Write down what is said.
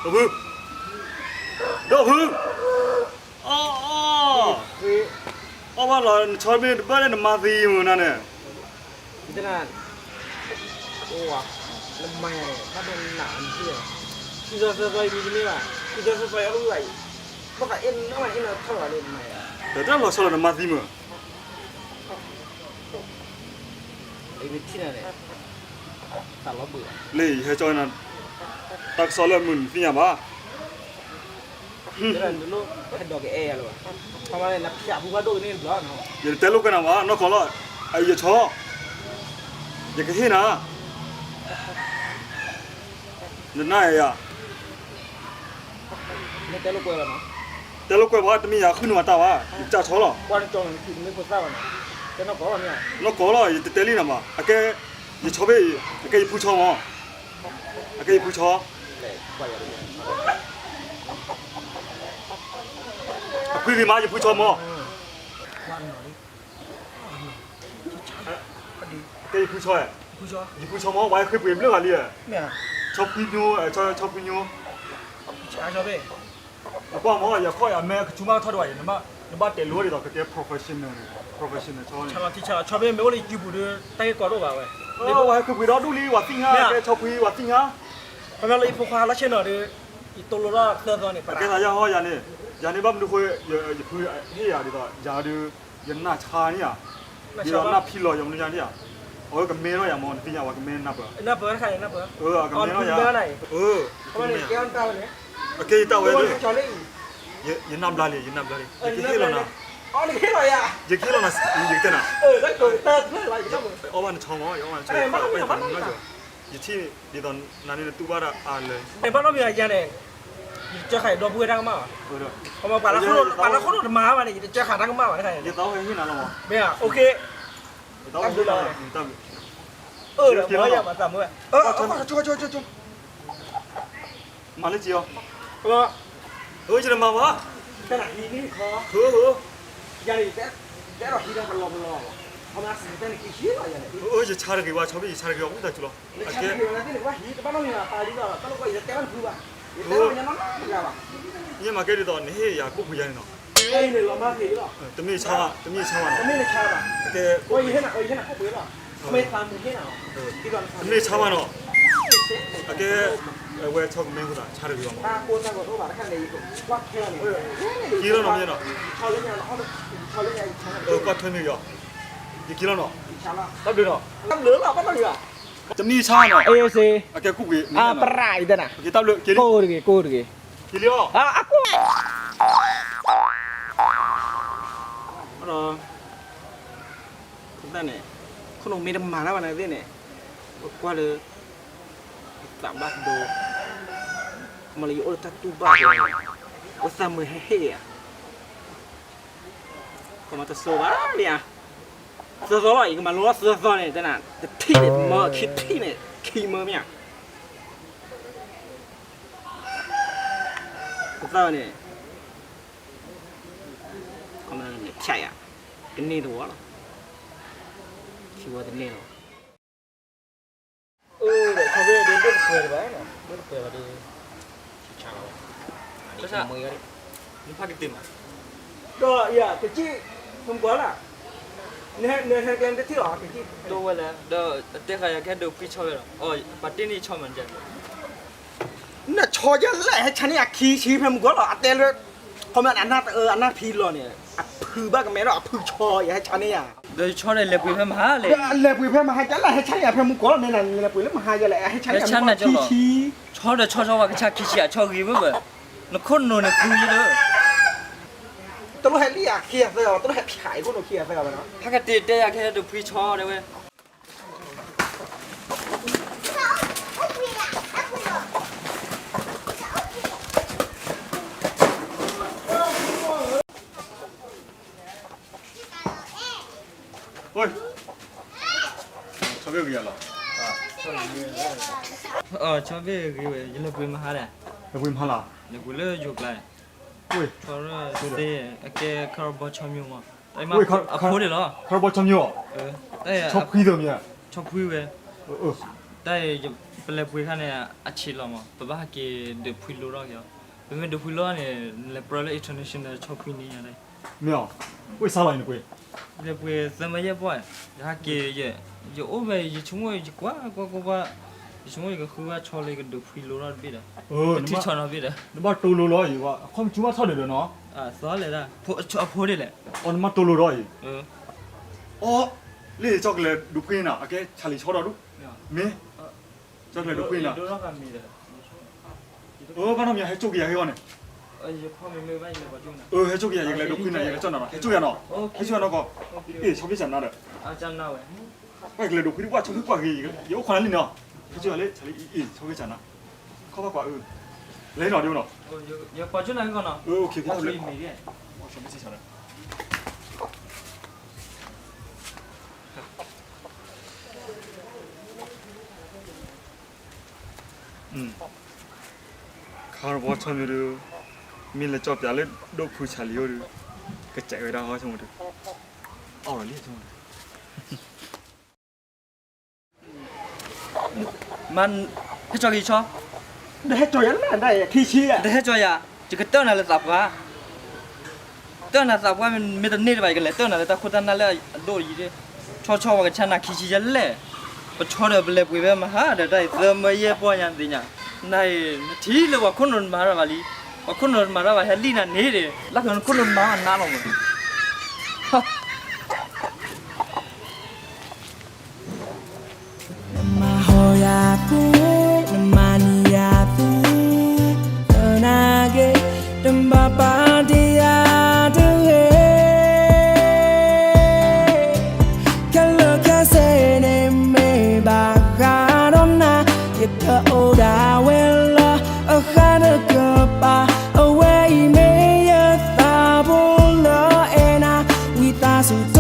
ဒီးဖု, ဒီးဖု, အီၣ်, အီၣ်ဘၣ်လီၤ နဆီမ့ၢ်တဘၣ်လၢနမါသံမုၢ်နၤန့ၣ်, နမါယၤန့ၣ် ဘၣ်ဒိနးနထံၣ်, ခံသီသၢသီအံၤမံတန့ၢ်ဘၣ်, ခံသီသၢသီအံၤအီၣ်ဝံၣ်ဘၣ်အံၤ, ဘၣ်သးအဲၣ်နမါယၤ အဲၣ်နထီၣ်လီၤလၢနမါယၤ, တၢ်လီၤဆီလီၤနမါသံမုၢ် အံၤနထံၣ်နၤန့ၣ်, တၢ်လီၤဘှံး, လၢယဟဲကၠီနၤ, တၢ်ကစီၣ်လၢမုၢ်နသ့ၣ်ညါဘၣ်, ဟဲဒိးကအဲၣ်ယၤလၢၤဘၣ်, ခီမ့ၢ်နဖၠးဖူဘၣ်ဒိၣ်ကန့ၢ်တဘျီ, ယတတဲလိာ်ကွဲနၤဘၣ် နီၢ်ကီၢ်လီၤ, အံၤယဆီ, ယကဟ့ၣ်နၤ နနၢ်ယၤ, တဲလိာ်ကွဲဘၣ် တမ့ၢ်ယၤဃုနမၤတၢ်ဘၣ် ယကစၢ်ဆီလီၤ, နီၢ်ကီၢ်လီၤ ယတတဲလံနၤမး အကဲ, ယဆီဘ့ၣ်အံၤ အကဲယဖုဆီမး, အကဲယဖုဆီ, အဖုဂ့ၤမး ယဖုဆီမး, ကဲယဖုဆီ, ယဖုဆီမး ပှၤဟဲဃ့ပှ့ၤဘျၢဂၤလံ, ဆီဖုညိ, ဆီဖုညိ, အကွၢ်မး ယခီၣ်ယမဲကဆူမးထီၣ်ဒံးဘၣ်အံၤ, နဘၣ်တဲလိာ်ဒ်သိးကတဲ professional, professional ဆီန့ၣ်, ဆီဖုမ့ၢ်အိၣ်လၢယစုပူၤဒီး တၢ်ဂ့ၢ်ကီဒိၣ်ဘၣ်ဝဲ, ပှၤဟဲဃ့ပှ့ၤဒီဒူၣ်လံ ပှၤသ့ၣ်ညါ ကဲဆီဖုပှၤသ့ၣ်ညါ, ခီဖျိလၢယဖိခွါလၢဆ့ၣ်နီၤဒီး ယတိလိာ်ထီၣ်သၢသီန့ၣ် ပကဲသးယါဟီယၤန့ၣ်, ယၤန့ၣ်ဘၣ်မနုၤဃိ ယဖုဟ့ၣ်ယၤဒ်သိး ယၤဒုး ယနၢ်ဆါန့ၣ်ဧါ, ဒ်သိးနၢ်ဖံလီၤယၤမနုၤယၤန့ၣ်ဧါ, အဝဲကမဲထီၣ်ယၤမး နသ့ၣ်ညါဝဲကမဲနၢ်ပၢၢ်, အကမဲထီၣ်ယၤ, အကဲယတၢ်ဝဲ, ယနၢ်ဘျါလံ ယနၢ်ဘျါလံ ယကဟ့ၣ်လီၤနၤ, ယကဟ့ၣ်လီၤနၤ, ယကတဲနၤ, အီၣ်ဘၣ်နဆီမး ယအီၣ်ဘၣ်နဆီ, ယထံၣ်ဒ်သိးနၤန့ၣ်နတူၢ်ဘၣ်တၢ်အါလၢၤ, ဘၣ်နီတမံၤယၤန့ၣ်, ယတစၢဃာ်ယဒီပုၢ်ဝဲၢ်တၢ်ကမၣ်ဘၣ်, ပှၤလၢခိၣ်ဒိၣ်တမၤဘၣ်န့ၣ် ယတစၢဃာ်တၢ်ကမၣ်ဘၣ်, ယသးအိၣ်ဟဲဟ့ၣ်နၤလီၤ, မ့ၢ်ဧါ, အီၣ်ဘၣ်နဆီ, မၤလၢက့ၤအီၤ, ယတမၤဘၣ်, ယဆါတဂ့ၤဘၣ် ဆီဘ့ၣ် ယဆါတဂ့ၤဘၣ် ဝံသးစူၤလီၤ, ယမၤကဲဒ်သိးနဟ့ၣ်ယၤကိၣ်ပှ့ၤယၤန့ၣ်နီၤ, တမ့ၢ်ဆါဘၣ်, တမ့ၢ်ဆါဘၣ်နီၤ, တမ့ၢ်ဆါဘၣ်နီၤ, အကဲ, အဝဲဆီကမဲဖိသး ဆါတဂ့ၤဘၣ်မး, က့ၤလီၤနီၤမ့ၢ်နီၤ, ကွၢ်ထွဲမ့ၢ်ဂ့ၤအီၤ, ယက့ၤလီၤနီၤ, တၢ်ဘျုးနီၤ, တမ့ၢ်ဆါနီၤ, အကဲကူၣ်ကွံာ်, တၢ်ဘျုး, ကိၣ်တဂ့ၤ ကိၣ်တဂ့ၤ, က့ၤလီၤ, ဒီး, န့ၣ်, ခိၣ်နူာ်မ့ၢ်တမၤလၢၤဘၣ်န့ၣ်သ့ၣ်န့ၣ်, ပကွၢ်လၢ, ပသးဘၣ်ဒိ, မ့ၢ်လၢယအိၣ်လၢတၢ်တူၢ်ဘၣ်ဒိ, ပသးမုာ်ဟဲဟ့ၣ်ဧါ, ကမၤတစိၤဘၣ်မ့ၢ်ဧါ, သၢသီလီၤ ယကမၤလိလီၤသၢသီန့ၣ် တနၤ, တထံၣ်န့ၣ် မၢခံထံၣ်န့ၣ် ခံမၢမ့ၢ်ဧါ, ပသးန့ၣ်, ဖၠးယၤ, တန့ၢ်တဝီလီၤ, ခံဝီတန့ၢ်လီၤ, အၢ, ဒီးခီဖျိဒ်ဒိၣ်တပှဲၤတဘၣ်, ဒိၣ်တပှဲၤဘၣ်ဒီး, ဆါလီၤ, နဖးကတ့ၢ်မး, ဒီးယၤ ကစံၣ်, မုၢ်ကီၢ်လၢ်, နဟဲကျဲနတထံၣ်လီၤ, ကစံၣ်, ဒီးအတဲဃာ်ယၤကဟဲဒိးဖှံဆီဝဲလီၤ, ပှၤတ့ၢ်န့ၢ်ဆီမး, နဆီယဲလၢဟဲဆါန့ၢ်ယၤခံဆံဖဲမုၢ်ကီၢ်လီၤ, အတဲလၢ, ခီမ့ၢ်အနၢ်တအၢ အနၢ်ဖံလီၤန့ၣ်, အဖုဘၣ်ကမဲဒီးအဖုဆီယၤဟဲဆါန့ၢ်ယၤ, ဒီးဆီဒီးလဲၤပှ့ၤဖဲမဟါလဲၣ်, လဲၤပှ့ၤဖဲမဟါကလဲၣ် ဟဲဆါန့ၢ်ယၤဖဲမုၢ်ကီၢ်လီၤ, မ့ၢ်နလဲၤပှ့ၤလၢမဟါယဲလဲၣ် ဟဲဆါန့ၢ်ယၤဖဲခံဆံ, ဆီဒီးဆီဆီဝဲကဆါခံဆံ အဆီဂ့ၤဝဲဘၣ်, နခိၣ်နူာ်န့ၣ်ဃုယဲလၢ တလိၣ်ဟဲလံယၤ ခံဂၤသၢဂၤဘၣ်, တလိၣ်ဟဲဖၠးအံၤခိၣ်နူာ်ခံဂၤသၢဂၤဘၣ်နီၤ, ဖးကတ့ၢ်တဲယၤကဟဲဒိးဖှံဆီဒဲဝဲ, ဆီဘ့ၣ်ဂ့ၤဝဲ, ယလဲၤပှ့ၤမဟါလဲၣ်, လဲၤပှ့ၤလၢယိၤကျါ, ဆီသ့, အကဲခီရီဘီဆီမၠိမး, အဖိန့ၣ်လီၤ, ဆီဖှံဝဲ, တၢ်အံၤ ပလဲၤပှ့ၤခါန့ၣ် အဆံးလီၤမး, ပဘၣ်ဟဲက့ၤဒုးဖှံလိထီၣ်က့ၤအီၤ, ပမ့ၢ်ဒုးဖှံလိထီၣ်န့ၣ် နလဲၤပြၢလၢ international ဆီဖှံန့ၣ်ညါတၢ်, မ့ၢ်အီၤ, ဝ့ၢ်စါလီၤအံၤနပှ့ၤ, လဲၤပှ့ၤသၢမၢယဲၢ်ပီၢ်, ယဟဲက့ၤ, ယအိၣ်ဝဲ ယဆိကမိၣ် ယကွၢ်ကွၢ်ကွၢ်ကွၢ်, ယဆိကမိၣ်ယကဃုဘၣ်ဆီလၢယကဒုးဖှံလိထီၣ်တဘ့ၣ်ဒီး, ထံဆီနီၤဘ့ၣ်ဒီး, နဘၣ်တိလိထီၣ်အံၤ, အခီပညီဘၣ်ထီၣ်ဒံးဒီးနီၤ, သီလဲၣ်ဒၣ်, အဖိဒ်လဲၣ်, အီၤနဘၣ်တိလိထီၣ်အံၤ, အီၤ, လၢယကလဲၤဒုးဖှံန့ၣ်နီၤ, အကဲ Charlie ဆီဒီးဒူၣ်, မ့ၢ်, ကလဲၤဒုးဖှံန့ၣ်နီၤ, အဘၣ်နီတမံၤ ဟဲကၠိက့ၤယၤဟ့အီၤန့ၣ်, အဟဲကၠိက့ၤယၤ ယကလဲၤဒုးဖှံန့ၣ် ယကကၠီၣ်နၤနီၤ, ဟဲကၠိယၤနီၤ, ဟဲကၠိယၤနီၤကီး, အ့ၣ် ဆီဖှံစၢ်နၤဒီး, ပှၤကလဲၤဒုးဖှံဒံး ပှၤဆီဖှံကွၢ်ဂ့ၤ, ယအိၣ်ခိးနၤလံနီၤ, ဟဲကၠိယၤလၢ Charlie အ့ၣ် ဆီဖှံစၢ်နၤ, ခီဘၣ်ကွၢ်အၢ, လဲၤနီၤဒ်နီၤ, ယကွၢ်ကၠိနၤဟ့ကီးနီၤ, ခါရပီဆီမ့ၢ်ဒုး, မ့ၢ်လဲၤကၠီၣ်ပၠးလၢဒိၣ်ဖု Charlie အိၣ်ဒုး, ကစဲးဝဲဒၣ်ဟီဆိကမိၣ်ဒုး, အီၣ်လီၤလံဆိကမိၣ်ဒုး, မ့ၢ်, ဟဲကၠီက့ၤဆီ, ဒီးဟဲကၠီယၤလၢခံဆံ, ဒီးဟဲကၠီယၤ, ယကတၢၢ်နၤလၢသးပှၢ် တၢၢ်နၤသးပှၢ်မ့တန့ၢ်တဘၣ် ယကလဲၤတၢၢ်နၤလၢတၢ်ခိၣ်တၢ်နၢ်လၢအဒိၣ်အယံၤ, ဆီဆီပှၤကဆါနၤခံဆံယဲၢ်လဲၣ်, ပဆီဒီးပလဲၤပှ့ၤဖဲမဟါဒီးတၢ်အံၤ သၢမၢယဲၢ်ပီၢ်ညါသ့ၣ်ညါ, နၤအံၤ နထံၣ်လၢပှၤခိၣ်နူာ်တမၤတၢ်ဘၣ်လံ, ပှၤခိၣ်နူာ်တမၤတၢ်ဘၣ် ဟဲလံနၤန့ၣ်ဒီး လၢ်ခၢနခိၣ်နူာ်တမၤဘၣ်နးလီၤမး နမၤဟီၣ်ယၤသ့, နမၤနံၤယၤသ့, သနာ်က့ တဘၣ်ပာ်တ့ၢ်ယၤတဂ့ၤ, ခဲလၢာ်ခဲဆ့န့ၣ် မ့ၢ်ဘၣ်ဃးဒီးနၤ, ယတအိၣ်ဒၣ်ဝဲလၢ အဃၣ်တကပၤ, အဝဲအံၤမ့ၢ်ယသးဖိလၢအဲၣ်နၤ, ဝံသးစူၤ